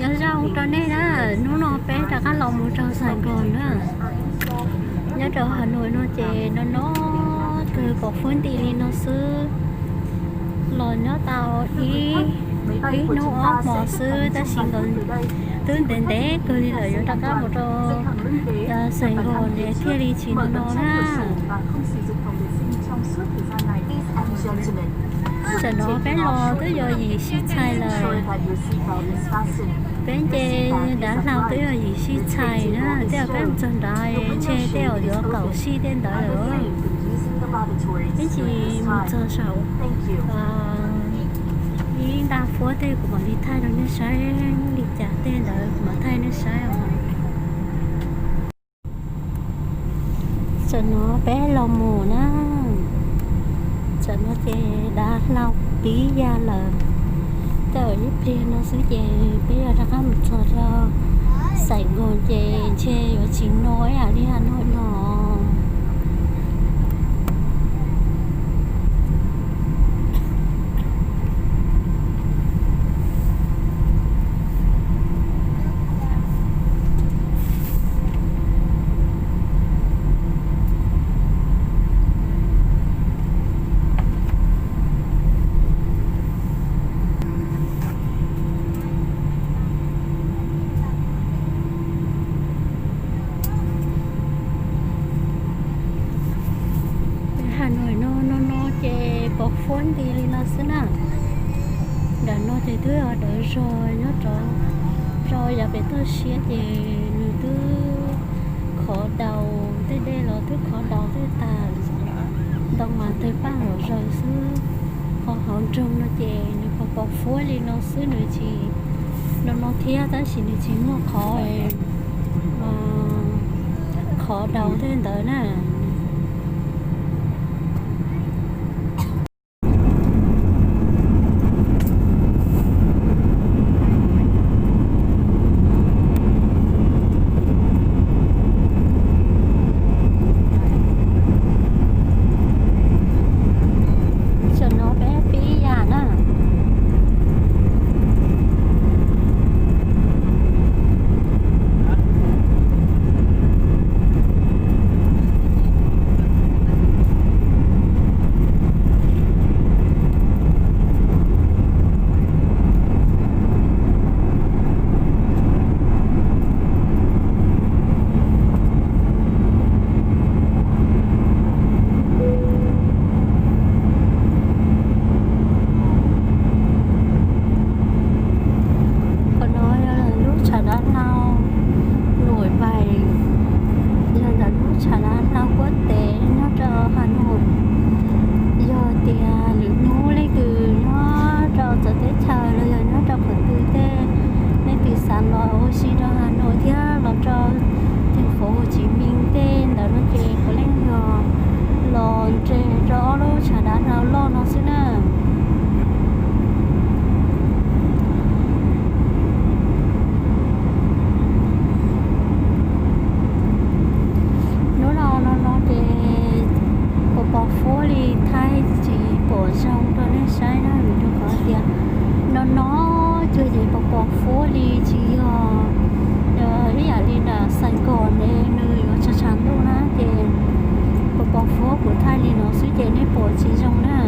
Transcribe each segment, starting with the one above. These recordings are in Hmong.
Nyob zoo rau nej na, hnub no peb rov qab los mus rau Sài Gòn na. Nyob rau Hà Nội no ces no no kawg, pos fuab nti li no xwb. Los nyob tau ib, ib hnub ob hmo xwb tab sis nkawd twb ntev ntev kawg li lawm, yuav rov qab mus rau Sài Gòn es thiaj li tsis no no na. Tam no peb los twb yuav yim sij txhais lawm. Peb nce dav hlau twb yuav yim sij txhais na, tej zaum peb mus txog nrad ntshe tej zaum yuav kaum sij tej ntawd lawm. Peb tsis mus txog saum ib nta fuab tej, kuv mam li thaij rau nej saib li cas tej ntawd, kuv mam thaij nej saib os. Tam no peb los mus na, tam no ces dav hlau pib ya lawm. Tej zaum ib pliag no xwb ces peb yuav rov qab mus txog rau Sài Gòn ces ntshe yuav tsis no ib yam li Hà Nội no. Hà Nội no no no ces pos fuab nti li no xwb na. Nram no ces twb yog dawv zog nyob rau, rau yav pem toj siab ces nws twb khov daus, tej dej los twb khov daus tej tag, ntoo mas tawg paj hauv zaws xwb. Ho hauv nroog no ces nws pos pos fuab li no xwb, nws tsis no no thiab tab sis nws tsis muaj qhov, qhov daus tej ntawd na. Tam no peb pib ya na. Qhov no yog lub tshav dav hlau Nội Bài, yog ntawm lub tshav dav hlau quốc tế nyob rau Hà Nội. Yog tias lwm hnub leej twg nyob rau txawv teb chaws los yog nyob rau qhov twg tej, leej twg xav los ua si rau Hà Nội thiab los rau thành phố Hồ Chí Minh tej ntawd no ces puav leej yog los nres rau ob lub tshav dav hlau loj no xwb na. Hnub no no no ces pos pos fuab li, thaij tsis pom zoo rau nej saib na, vim rau qhov tias no no cuag ces pos pos fuab li, tsis yog ib yam li nram Sài Gòn ne nws yuav tshav tshav ntuj na ces pos pos fuab, kuv thaij li no xwb ces nej pom tsis zoo na.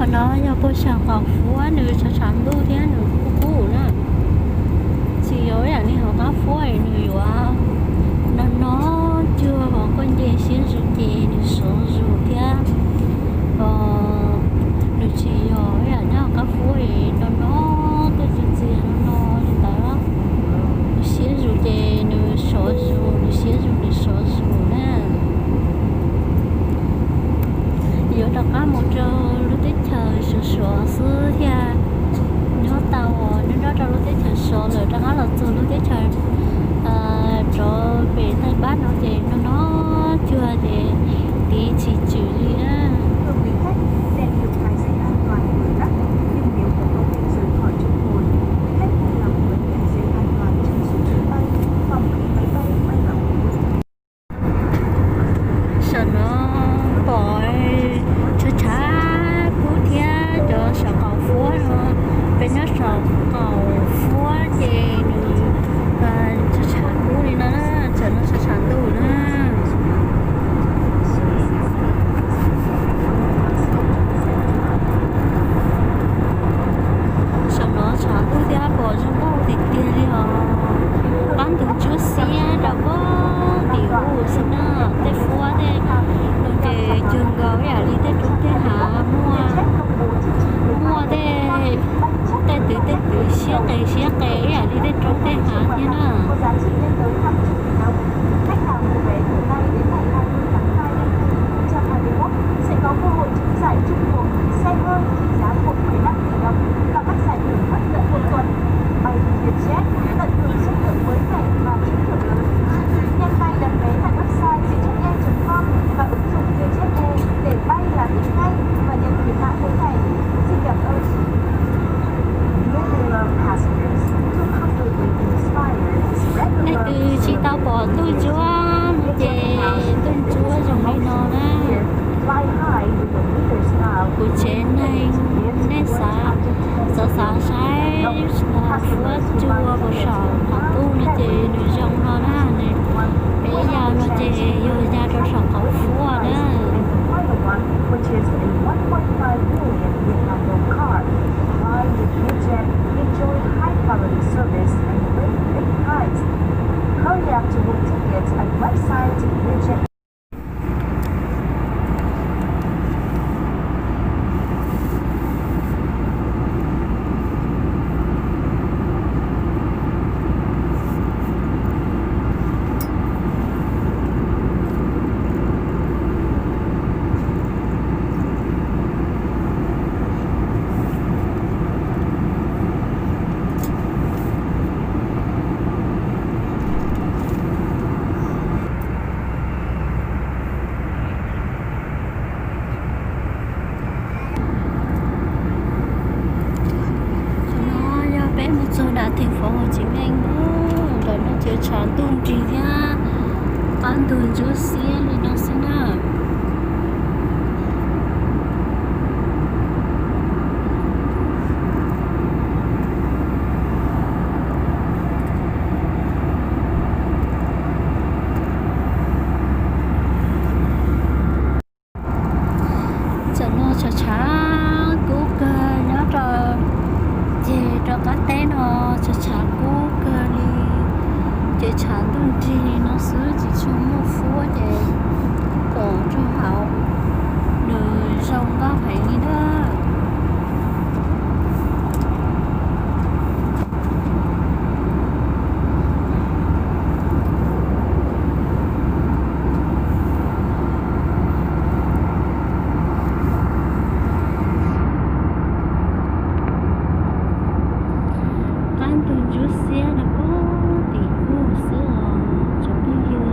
Qhov no yog puag saum qaum fuab, nws tshav tshav ntuj thiab nws kub kub na. Tsis yog ib yam li hauv qab fuab es nws yuav no no cuag hauv koj nce siab zus ces nws sov zus thiab. Nws tsis yog ib yam nyob hauv qab fuab es no no tuaj txias txias no no li ntawd. Nws siab zus ces nws sov zus, nws siab zus nws sov zus na. Yuav rov qab mus rau lub teb chaws Suav Suav xwb thiaj nyob tau, nyob nyob rau lub teb chaws Suav lawm rov qab los txog lub teb chaws rov pem Thaib Npab no ces no no cuag ces tiv tsis tswm li na. Quý khách nên dùng cài dây an toàn khi lắp, nhưng nếu không có việc rời khỏi chỗ ngồi, quý khách vui lòng bật cài dây an toàn trong suốt chuyến bay, phòng khi máy bay bay vào khu vực. Saum no pom tshav tshav kub thiab cov saum qaum fuab no, peb nyob saum qaum fuab ces nws tshav tshav kub li no na, saum no tshav tshav ntuj na. Saum no tshav kub thiab pom zoo nkauj tiag tiag li os. Qab ntug ntsuab xiab rau pem tim u xwb na, tej fuab tej no ces cuag nkaus ib yam li tej roob tej hav muaj, muaj tej, tej twg tej twg siab qes siab qes ib yam li tej roob tej hav thiab na. Leej twg tsis tau pom ntuj ntsuab no ces ntuj ntsuab zoo li no na. Kuv tsev neeg nej xav, xav xav saib fuab cua puag saum qaum ntuj no ces nws zoo no na. Peb ya no ces yog ya rau saum qaum fuab na. Which is a one point five million Vietnam dong car. Fly with Vietjet, enjoy high quality service and great big prize. Hurry up to book tickets at website Vietjet. Qhov no yog peb mus txog nram theem Fauv Hauv Tsib Meej, ntawm no ces tshav ntuj nrig thiab qab ntug ntsuab xiab li no xwb na. Tam no tshav tshav kub kawg nyob rau, ces rau qab teb no tshav tshav kub kawg li, ces tshav ntuj nrig no xwb tsis tshua muaj fuab ces pom rau hauv nws zoo nkauj heev li na. Qab ntug ntsuab xiab no puag tim ub xwb os tsoom phooj ywg.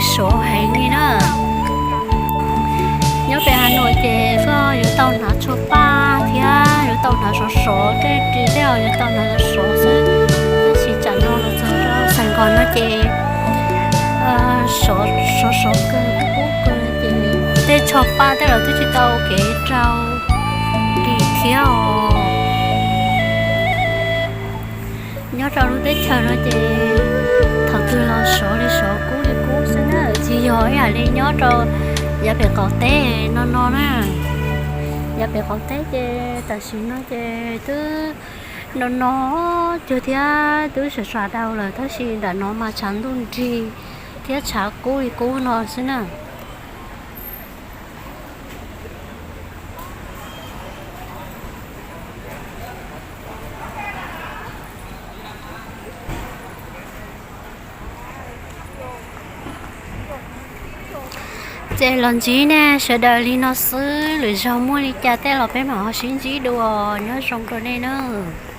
Sov heev li na. Nyob pem Has Nois ces koj yuav tau hnav tsho paj thiab yuav tau hnav sov sov tej ris tej os, yuav tau hnav sov sov xwb. Tab sis tsam no los txog rau Sài Gòn no ces sov sov sov kawg, kub kawg ces tej tsho paj tej los twb tsis tau ua kev rau ris thiab os. Nyob rau lub teb chaws no ces thaum twg los sov li sov kub li kub xwb na, tsis yog ib yam li nyob rau yav pem qaum teb no no na. Yav pem qaum teb ces tam sim no ces twb no no cuag thiab twb sam sam daus lawm, tab sis nram no mas tshav ntuj nrig thiab tshav kub li kub no xwb na. Ces los ntsib nej sawv daws li no xwb, lwm zaug muaj li cas tej los peb mam ho sib ntsib dua, nyob zoo rau nej nawb.